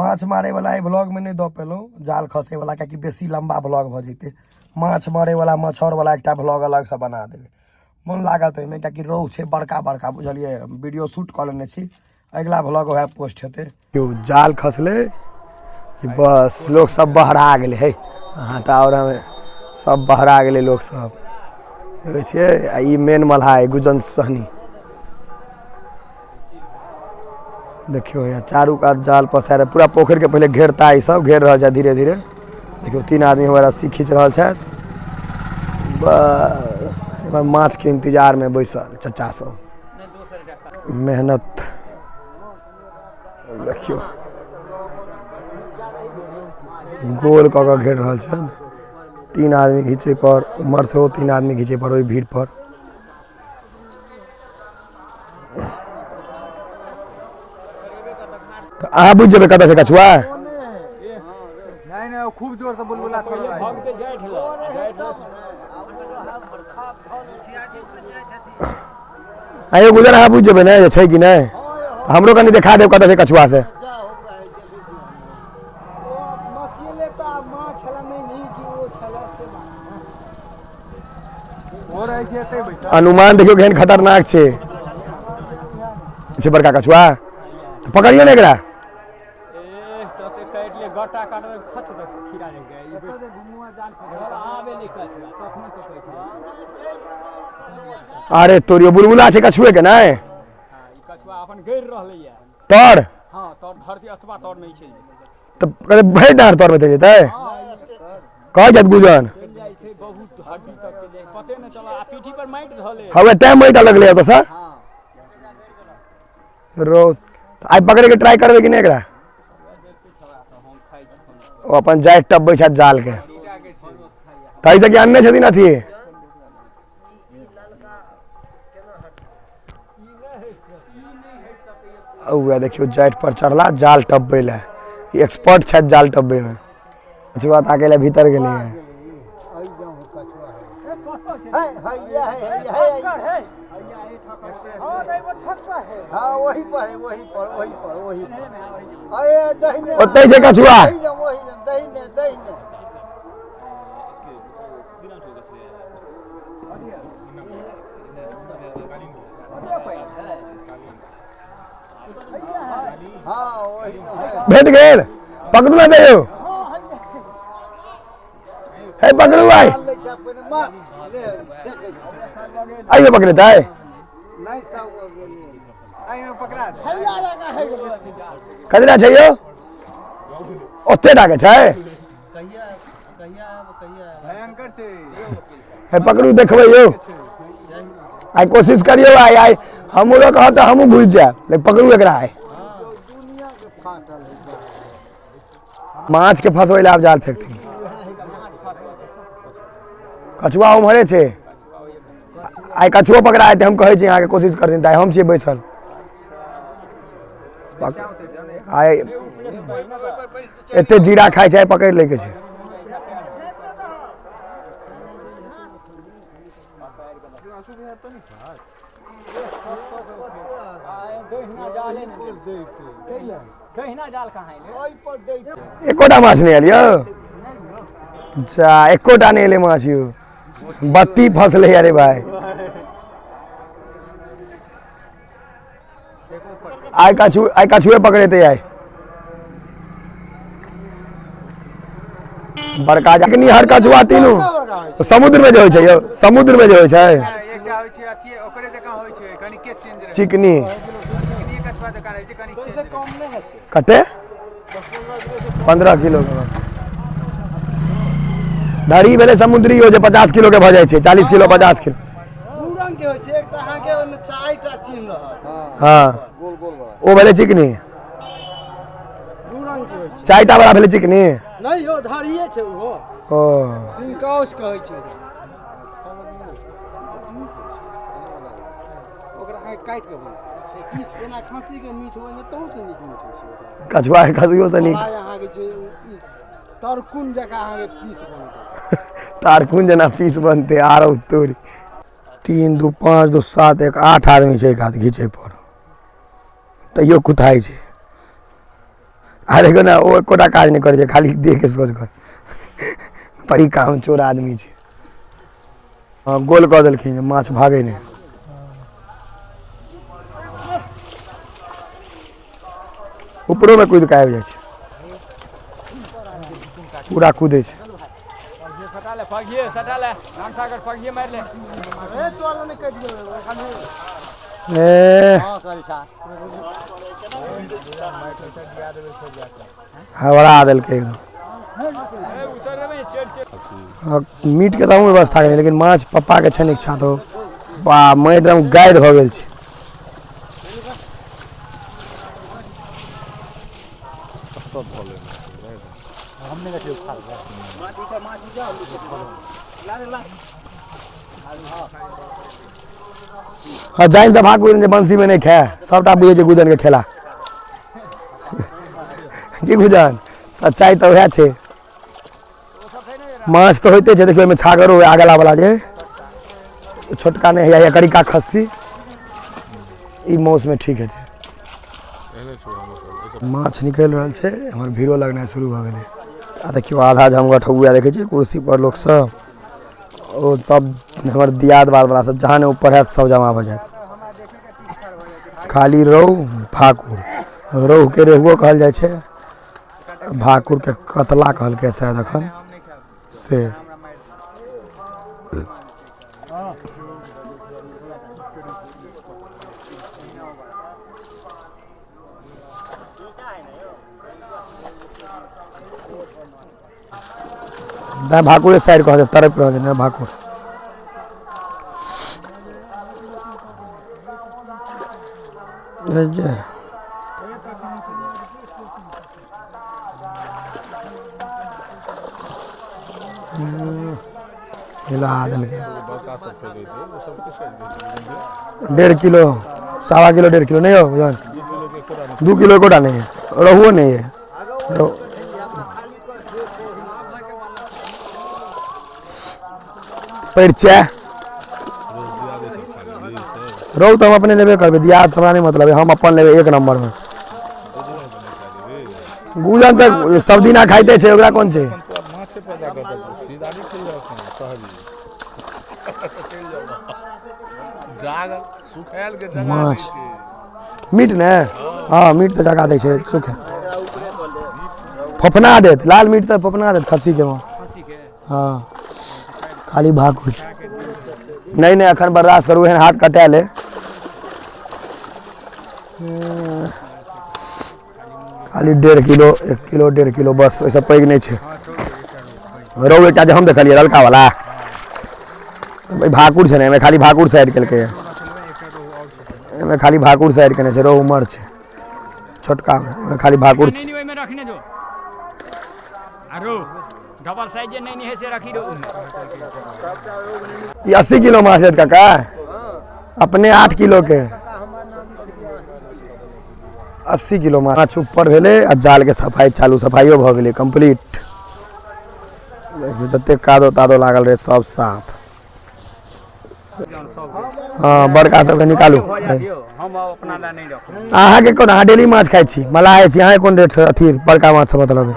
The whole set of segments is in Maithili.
माछ मारैवला एहि ब्लॉगमे नहि दऽ पेलहुँ, जाल खसैवला, कियाकि बेसी लम्बा ब्लॉग भऽ जेतै। माछ मारैवला मछहरवला एकटा ब्लॉग अलगसँ बना देबै, मोन लागत ओहिमे, कियाकि रोहु छै बड़का बड़का, बुझलियै। वीडियो शूट कऽ लेने छी, अगिला ब्लॉग वएह पोस्ट हेतै। यौ जाल खसलै, बस लोक सब बहरा गेलै। हे अहाँ तऽ आओर हमे सब बहरा गेलै लोक सब, देखै छियै। आ ई मेन मल्हा अइ गुजन सहनी। देखियौ यहाँ चारू कात जाल पसारे पूरा पोखरिके पहिले घेरता, ई सब घेर रहल छथि धीरे धीरे। देखियौ 3 आदमी हमर रस्सी खींच रहल छथि, बस माछके इंतजारमे बैसल चचा सब। मेहनत देखियौ, गोल कऽ कऽ घेर रहल छथि। 3 आदमी घीचै पर, उम्हर सेहो 3 आदमी घीचै पर ओहि भीड़ पर। तऽ अहाँ बुझि जेबै कतऽ छै कछुआ। नहीं नहीं, वो खूब जोर से बुलबुला छोड़ रहा है। आइयो गुजर, अहाँ बुझि जेबै ने जे छै कि नहि? हमरो कनि देखा देब कतऽ छै कछुआ से। अनुमान देखियौ केहन खतरनाक छै। छै बड़का कछुआ, तऽ पकड़ियौ ने एकरा। अरे तोरियो बुलबुला छै कछुए के नहि तर तऽ कहै भरि डाँड़ तरमे चलि जेतै, कहै छथि गुजन। हवे तैं माटि लगलै ओतऽसँ रो। आइ पकड़ैके ट्राई करबै कि नहि एकरा? ओ अपन जाइत टपबै छथि जालके, ताहिसँ कि अनने छथिन अथी। उएह देखियौ जाइत पर चढ़ला जाल टपबै लए, एक्सपर्ट छथि जाल टपबैमे। कछुआ ताकै लए भीतर गेलै। ओतै छै कछुआ। भेट गेल, पकड़ू ना दैयो। हे पकड़ू आइ, आइमे पकड़ेतै। कतना छै यौ? ओते टा के छै। हे पकड़ू, देखबै यौ आइ, कोशिश करियौ आइ। आइ हमरो कहब तऽ हमहूँ घुसि जायब, लेकिन पकड़ू एकरा आइ। माछके फंसबै लए आब जाल फेंकथिन। कछुआ उम्हरे छै, आइ कछुओ पकड़ा जेतै। हम कहै छी अहाँके, कोशिश करथिन तऽ आइ हम छियै बैसल। आइ एते जीरा खाइ छै, आइ पकड़ि लैके छै। एकोटा माछ नहि आयल यौ, जा एकोटा नहि एलै माछ यौ, बत्ती फसलै। अरे भाई आइ कछु, आइ कछुए पकड़ेतै आइ बड़का निहर कछुआ तीनू समुद्र में जे होइ छै यौ, समुद्र में जे होइ छै। एकटा होइ छै अथी ओकरे जकाँ होइ छै, कनिके चेंज रहै। चिकनी। चिकनी कछुआ जकाँ रहै छै, कनिक चेंज रहै। कते? 15 किलो के धरी भेलै समुद्री, ओ जे 50 किलो के भऽ जाइ छै, 40 किलो 50 किलो। दू रंग के होइ छै, एकटा अहाँके ओहिमे 4टा चिन्ह रहत। हँ, ओ भेलै चिकनी। दू रंग के होइ छै। 4टा वाला भेलै चिकनी। नहि यौ, धरिये छै ओहो। ओ सिंकाउस कहै छै ओकरा। ओकरा अहाँके काटि कऽ बनायल छै पीस, जेना खस्सीके मीट बनै तहू से नीक मीट होइ छै ओकरा। कछुआ के खसियो से नीक। फ्राइ अहाँके जे ई तरकुन जकाँ अहाँके पीस बनतै। तारकुन जेना पीस बनतै। आरो तोरी 3 2 5 2 7 1 8 आदमी छै एक हाथ घीचै पर, तैयो कुथाइ छै। आ देखियौ ने ओ एकोटा काज नहि करै छै, खाली देहके सोच कर। बड़ी काम चोर आदमी छै। हँ, गोल कऽ देलखिन जे माछ भागै नहि। ऊपरोमे कुदि कऽ आबि जाइ छै, पूरा कुदै छै। ए हबड़ा देलकै एकदम। हँ, मीटके तऽ हमहूँ व्यवस्था केलियै, लेकिन माछ पप्पाके छनि इच्छा तऽ बा माटि एकदम गादि भऽ गेल छै। हँ, जानि से भाग जे बंसीमे नहि खाय, सबटा बुझै छै गुजनके खेला। की गुजन, सच्चाइ तऽ वएह छै। माछ तऽ होइते छै। देखियौ, ओहिमे छागरो है, अगला वाला जे छोटका नहि है, करिका खस्सी, ई मौसमे ठीक हेतै। माछ निकलि रहल छै, हमर भीड़ो लगनाइ शुरू भऽ गेलै। आ देखियौ, आधा जमघट हुए देखै छियै कुर्सी पर लोक सब, ओ सब हमर दियाद बाद वाला सब जहाँ ने ऊपर हैत सब जमा भऽ जायत। खाली रोहु भाकुर, रोहुके रेहुओ कहल जाइ छै, भाकुरके कतला कहलकै शायद एखन से। नहि, भाकुरे साइड कहल जाइ, तरफ रहल नहि भाकुर। जे हिला देलकै। 1.5 किलो, 1.25 किलो, 1.5 किलो नहीं हो यार, 2 किलो एकोटा नहीं है, रोहुओ नहीं है। रोहु परिचय रोहु तऽ हम अपने लेबे करबै, दियाद हमरा नहि मतलब है, हम अपन लेबै एक नंबर में। गुजन तऽ सब दिना खाइते छै, ओकरा कोन छै। माछ मीट ने, हँ, मीट तऽ जगा दै छै, सुख फफना देत। लाल मीट तऽ फफना देत खस्सीके माछ। हँ, खाली भाकुर छै। नहि नहि, एखन बर्दाश्त करू, एहन हाथ कटायल अइ। खाली 1.5 किलो, 1 किलो, 1.5 किलो, बस, ओहिसँ पैघ नहि छै। रोहु एकटा जे हम देखलियै ललका वाला, भाई भाकुर छै ने, एहिमे खाली भाकुर साइड केलकै। एहिमे खाली भाकुर साइड केने छै, रोहु उमर छै छोटकामे, ओहिमे खाली भाकुर छै। ओहिमे रखने जो आ रोहु डबल साइज जे नहि है से रखी रोहु। ई 80 किलो माछ लेत काका, अपने 8 किलो के 80 किलो माछ ऊपर भेलै। आ जालके सफाइ चालू, सफाइयो भऽ गेलै कम्प्लीट। देखियौ, जतेक कादो तादो लागल रहै सब साफ। हँ, बड़का सबके निकालू। हम अपना लए नहि रखब। अहाँके कोन, अहाँ डेली माछ खाइ छी, मलाह छी, अहाँके कोन रेटसँ अथी बड़का माछसँ मतलब है?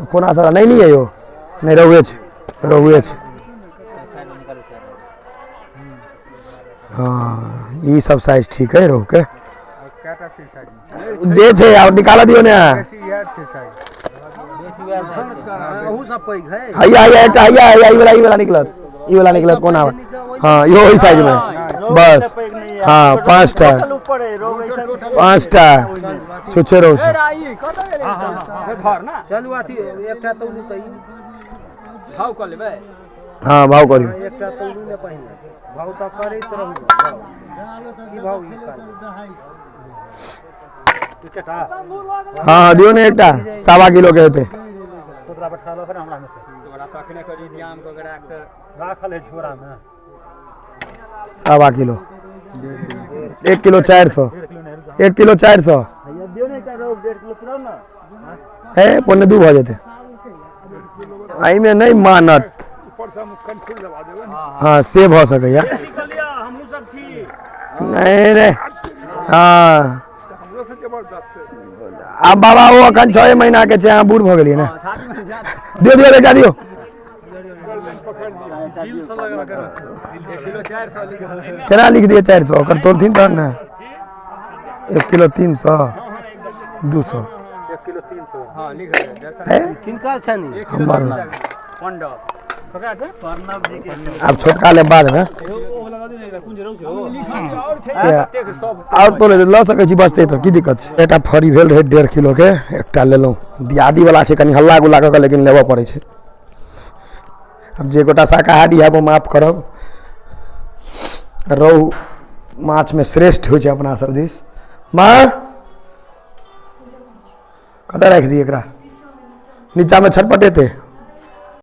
कोना सर नहि नहीं है यौ? नहि, रोहुए छै, रोहुए छै। हँ, ई सब साइज ठीक है रोहुके जे छै, आब निकालऽ दियौ ने। हैया हैया एकटा हैया हैया, ई वाला, ई वाला निकलत, ई वाला निकलत कोना। हँ, इहो ओहि साइज मे बस। हँ, पाँचटा, पाँचटा छुच्छे रोहु छै। घर ना। चलू, अथी एकटा तौलू तऽ ई। भाव कऽ लेबै। हँ, भाव करियौ। एकटा तौलू ने पहिने, भाव तऽ करैत रहू। भाव की भाव ई करबै? हँ, दियौ ने एकटा, 1.25 किलो के हेतै। तोरा तखने करी ध्यान कऽ के राख तऽ। 1.25 किलो, 1 किलो 400, 1 किलो 400 हे, 1.75 भऽ जेतै। एहिमे नहि मानत। हँ, से भऽ सकैए। हमहूँ सब छी। नहि नहि, हँ। आब बाबा ओ अखन 6 महीना के छै, अहाँ बूढ़ भऽ गेलियै ने। दियौ दियौ बेटा दियौ। केना लिख दियै 400? ओकर तोलथिन तहन ने। 1 किलो 300, 200। किनका छनि? हमर। आब छोटका ले बादमे आओर तोले लऽ सकै छी, बचतै तऽ की दिक्कत छै। एकटा फड़ी भेल रहै 1.5 किलोके, एकटा लेलहुँ। दियादी वाला छै, कनि हल्ला गुल्ला कऽ कऽ लेकिन लेबऽ पड़ै छै। आब जे गोटा शाकाहारी हैब ओ माफ करब। रोहु माछमे श्रेष्ठ होइ छै अपना सब दिस। माँ कतऽ राखि दियै एकरा? नीचाँमे छटपटेतै।